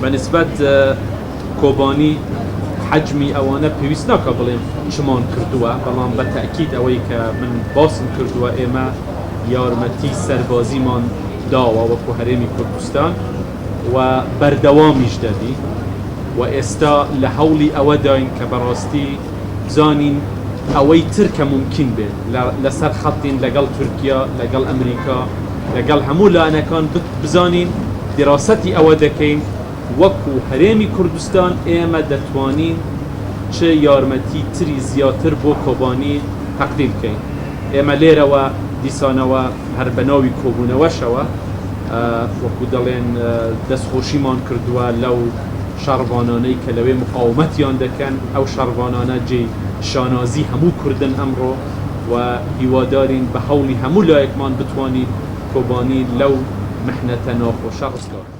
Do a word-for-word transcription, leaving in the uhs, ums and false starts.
بە نسبەت، ئە، کۆبانی حەجمی ئەوانە پێویست ناکە بڵێم چمان کردووە، بەڵام بە تەئکید ئەوەی کە من باسم کردووە، ئێمە یارمەتی سەربازیمان داوە وەکو هەرێمی کوردستان و بەردەوامیش دەبی و ئێستا لە هەوڵی ئەوە داین کە بەڕاستی بزانین ئەوەی تر کە ممکن بێت لە، لەسەر خەتین لەگەڵ تورکیا، لەگەڵ ئەمریکا، لەگەڵ هەموو لایەنەکان بت-، بزانین، دیراسەتی ئەوە دەکەین وەکو هەرێمی کوردستان ئێمە دەتوانین چ یارمەتی تری زیاتر بۆ کۆبانی تەقدیم بکەین. ئێمە لێرەوە دیسانەوە هەر بە ناوی کۆبوونەوەشەوە، ئە، وەکو دەڵێن، ئە، دەستخۆشیمان کردووە لەو شەڕڤانانەی کە لەوێ مقاومەتیان دەکەن. ئەو شەڕڤانانە جێی شانازی هەموو کوردن ئەمڕۆ و هیوادارین بە هەوڵی هەموو لایەکمان بتوانین کۆبانی لەو مەحنەتە ناخۆشە ڕزگار بکەین.